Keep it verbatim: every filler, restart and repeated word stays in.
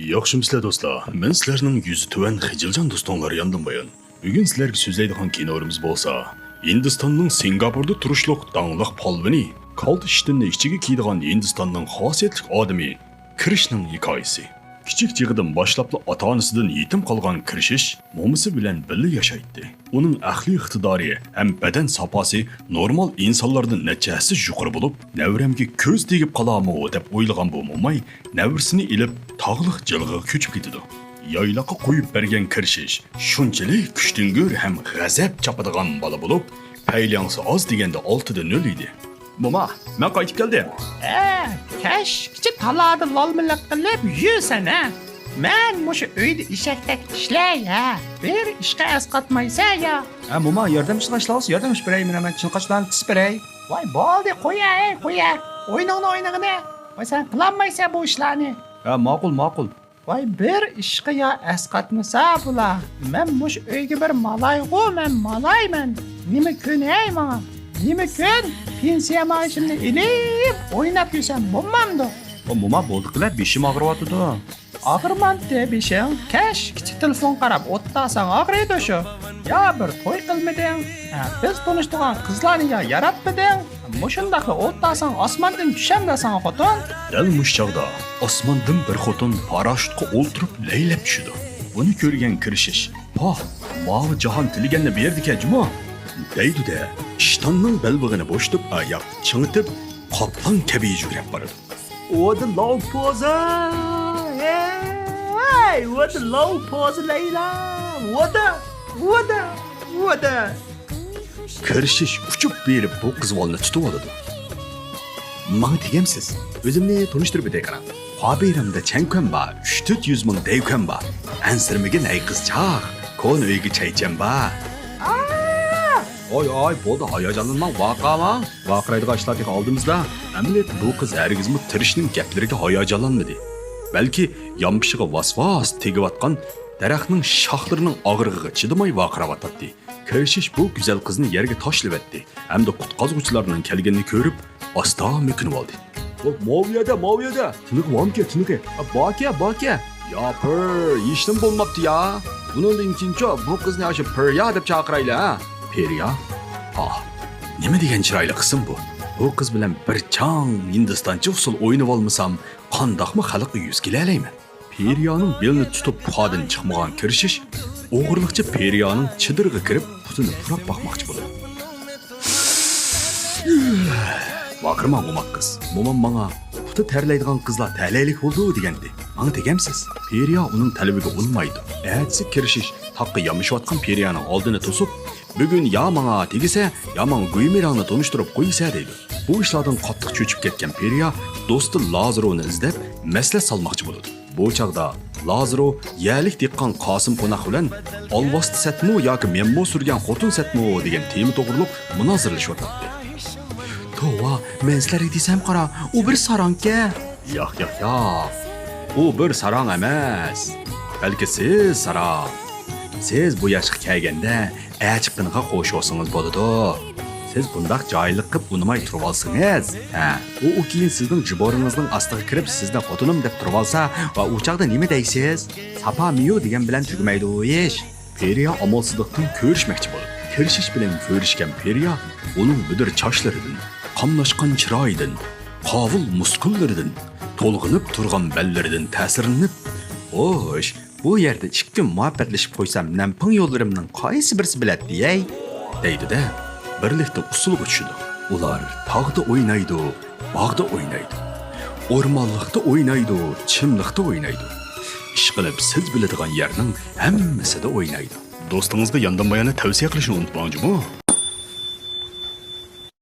ياخشىمۇسىلەر دوستلار؟ مەن سىلەرنىڭ يۈزى تۆۋەن خىجىلجان دوستۇڭلار ياندىن بايان. بۈگۈن سىلەرگە سۆزلەيدىغان كىنورىمىز بولسا، ھىندىستاننىڭ سىنگاپوردا تۇرۇشلۇق داڭلىق پالۋىنى، كالتە ئىشتىننى ئىچىگە كىيىدىغان ھىندىستاننىڭ خاسىيەتلىك ئادىمى كىرىشنىڭ ھېكايىسى. كىچىك چېغىدىن باشلاپلا ئاتا-ئانىسىدىن يېتىم قالغان كىرىشىش مومىسى بىلەن بىللە ياشايتتى. ئۇنىڭ ئەقلىي ئىقتىدارى ھەم بەدەن ساپاسى نورمال ئىنسانلاردىن نەچچە ھەسسە يۇقىرى بولۇپ، نەۋرەمگە كۆز تېگىپ قالارمۇ دەپ ئويلىغان بۇ موماي نەۋرىسىنى ئېلىپ تاغلىق جىلغىغا كۆچۈپ كېتىدۇ. يايلاققا قويۇپ بەرگەن كىرىشىش شۇنچىلىك كۈچتۈڭگۈر ھەم غەزەپ چاپىدىغان بالا بولۇپ، پەيلياڭسى ئاز دېگەندە ئالتىدە نۆل ئىدى. موما، مەن قايتىپ كەلدىم. ئە، كەچكىچە تالادا لالمىلىق قىلىپ يۈرسەن ھە. مەن مۇشۇ ئۆيدە ئېشەكتەك ئىشلەي ھە. بىر ئىشقا ئەسقاتمايسەن يا. ھە، موما، ياردەم ئىشلەش لازىم، ياردەم ئىش بېرەي، مانا مەن چىنقاچلارنى تىس بېرەي. ۋاي، بولدى، قويە، ئەي، قويە. ئويناڭنى ئوينىغىنى. ۋاي، سەن قىلالمايسەن بۇ ئىشلارنى. ھە، ماقۇل، ماقۇل. ۋاي، بىر ئىشقا يا ئەسقاتمىسا بۇلار. مەن مۇشۇ ئۆيگە بىر مالايغۇ، مەن مالايمەن. نېمە كۈن ھەي ماڭا؟ نېمە كۈن؟ پېنسىيە مائاشىمنى ئېلىپ ئويناپ يۈرسەم بولمامدۇ؟ ئۇ موما بولدى قىلە، بېشىم ئاغرىۋاتىدۇ. ئاغرىمامتى بېشىڭ؟ كەچكىچە تېلېفون قاراپ ئولتۇرساڭ ئاغرىيدۇ شۇ. يا بىر توي قىلمىدىڭ، ھە، بىز تونۇشتۇرغان قىزلارنى يا ياراتمىدىڭ. مۇشۇنداقلا ئولتۇرساڭ ئاسماندىن چۈشەمدۇ ساڭا خوتۇن؟ دەل مۇشۇ چاغدا ئاسماندىن بىر خوتۇن پاراشوتقا ئولتۇرۇپ لەيلەپ چۈشىدۇ. بۇنى كۆرگەن كىرىشىش، پاھ، ماۋۇ جاھان تىلىگەننى بېرىدىكەن جۇمۇ، دەيدۇ-دە، ئىشتاننىڭ بەلبېغىنى بوشىتىپ، ئاياغ چىڭىتىپ، قاپلان كەبى يۈگۈرۈپ بارىدۇ. ۋادا لاۋ پوزا! ھەي! ۋادا لاۋ پوزا لەيلا! ۋادا! ۋادا! ۋادا! كىرىشىش ئۇچۇپ بېرىپ بۇ قىزۋالنى تۇتۇۋالىدۇ. ماڭا تېگەمسىز؟ ئۆزۈمنى تونۇشتۇرۇپ ئۆتەي قاراڭ. خۇابىرىمدا چەنكۈەن بار، ئۈچ تۆت يۈز مىڭ دەيكۈەن بار. ئەنسىرىمىگىن ئەي قىزچاق، كونا ئۆيگە چايچەن بار. ئاھ! ۋاي، ۋاي، بولدى، ھاياجانلانماڭ، ۋارقىرىماڭ. ۋارقىرايدىغان ئىشلار تېخى ئالدىمىزدا. ئەمەلىيەتتە بۇ قىز ھەرگىزمۇ تىرىشنىڭ گەپلىرىگە ھاياجانلانمىدى. بەلكى يانپېشىغا ۋاس-ۋاس تېگىۋاتقان دەرەخنىڭ شاخلىرىنىڭ ئاغرىقىغا چىدىماي ۋارقىراۋاتاتتى. كىرىشىش بۇ گۈزەل قىزنى يەرگە تاشلىۋەتتى ھەمدە قۇتقازغۇچىلارنىڭ كەلگىنىنى كۆرۈپ، ئاستا مۆكۈنۈۋالدى. ۋاي، ماۋۇ يەردە، ماۋۇ يەردە! تىنىقى بارمىكەن، تىنىقى؟ ھە، باركەن، باركەن! يا پىر، ھېچنېمە بولماپتۇ يا! بۇنىڭدىن كېيىنچۇ بۇ قىزنى ئاشۇ پىريا دەپ چاقىرايلى ھە! پىريا؟ ئاھ، نېمە دېگەن چىرايلىق ئىسىم بۇ! بۇ قىز بىلەن بىر چاڭ ھىندىستانچە ئۇسسۇل ئوينىۋالمىسام، قانداقمۇ خەلققە يۈز كېلەلەيمەن؟ پېرىيانىڭ بېلىنى تۇتۇپ پۇخادىن چىقمىغان كىرىشىش ئوغرىلىقچە پېرىيانىڭ چېدىرىغا كىرىپ پۇتىنى پۇراپ باقماقچى بولىدۇ. ۋارقىرىماڭ ئوماق قىز. مومام ماڭا پۇتى تەرلەيدىغان قىزلار تەلەيلىك بولىدۇ دېگەنتى. ماڭا تېگەمسىز؟ پېرىيا ئۇنىڭ تەلىپىگە ئۇنىمايدۇ. ئەتىسى كىرىشىش تاغقا يامىشىۋاتقان پېرىيانىڭ ئالدىنى توسۇپ، بۈگۈن يا ماڭا تېگىسە، يا ماڭا گۈيمىرەڭنى تونۇشتۇرۇپ قويىسە دەيدۇ. بۇ ئىشلاردىن قاتتىق چۆچۈپ كەتكەن پېرىيا دوستى لازىروۋنى ئىزدەپ مەسلىھەت سالماقچى بولىدۇ. بۇ چاغدا لازىرو يەرلىك دېھقان قاسىم قوناق بىلەن ئالۋاستى سەتمۇ ياكى مەنمۇ سۈرگەن خوتۇن سەتمۇ دېگەن تېما توغرۇلۇق مۇنازىرىلىشىۋاتاتتى. توۋا، مەن سىلەرگە دېسەم قارا، ئۇ بىر ساراڭكەن. ياق، ياق، ياق. ئۇ بىر ساراڭ ئەمەس. بەلكى سىز ساراڭ. سىز بۇ ياشقا كەلگەندە ئەچىقىنىغا قوشۇۋالسىڭىز بولىدۇ. سىز بۇنداق جاھىللىق قىلىپ ئۇنىماي تۇرۇۋالسىڭىز. ھە، ئۇ، ئۇ كېيىن سىزنىڭ جىبورىڭىزنىڭ ئاستىغا كىرىپ سىزنى خوتۇنۇم دەپ تۇرۇۋالسا ۋە ئۇ چاغدا نېمە دەيسىز؟ ساپا ميۇ دېگەن بىلەن تۈگىمەيدۇ ئىش. پېرىيا ئامالسىزلىقتىن كۆرۈشمەكچى بولىدۇ. كىرىشىش بىلەن كۆرۈشكەن پېرىيا ئۇنىڭ بۈدۈر چاچلىرىدىن، قاملاشقان چىرايىدىن، قاۋۇل مۇسكۇللىرىدىن، تولغىنىپ تۇرغان بەللىرىدىن تەسىرلىنىپ، خوش، بۇ يەردە ئىككى كۈن مۇھەببەتلىشىپ قويسام، نەمپىڭ يوللىرىمنىڭ قايسى بىرسى بىلەتتى ھەي؟ دەيدۇ-دە، بىرلىكتە ئۇسسۇلغا چۈشىدۇ. ئۇلار تاغدا ئوينايدۇ، باغدا ئوينايدۇ. ئورمانلىقتا ئوينايدۇ، چىملىقتا ئوينايدۇ. ئىشقىلىپ، سىز بىلىدىغان يەرنىڭ ھەممىسىدە ئوينايدۇ. دوستىڭىزغا ياندان باياننى تەۋسىيە قىلىشنى ئۇنتۇماڭ جۇمۇ.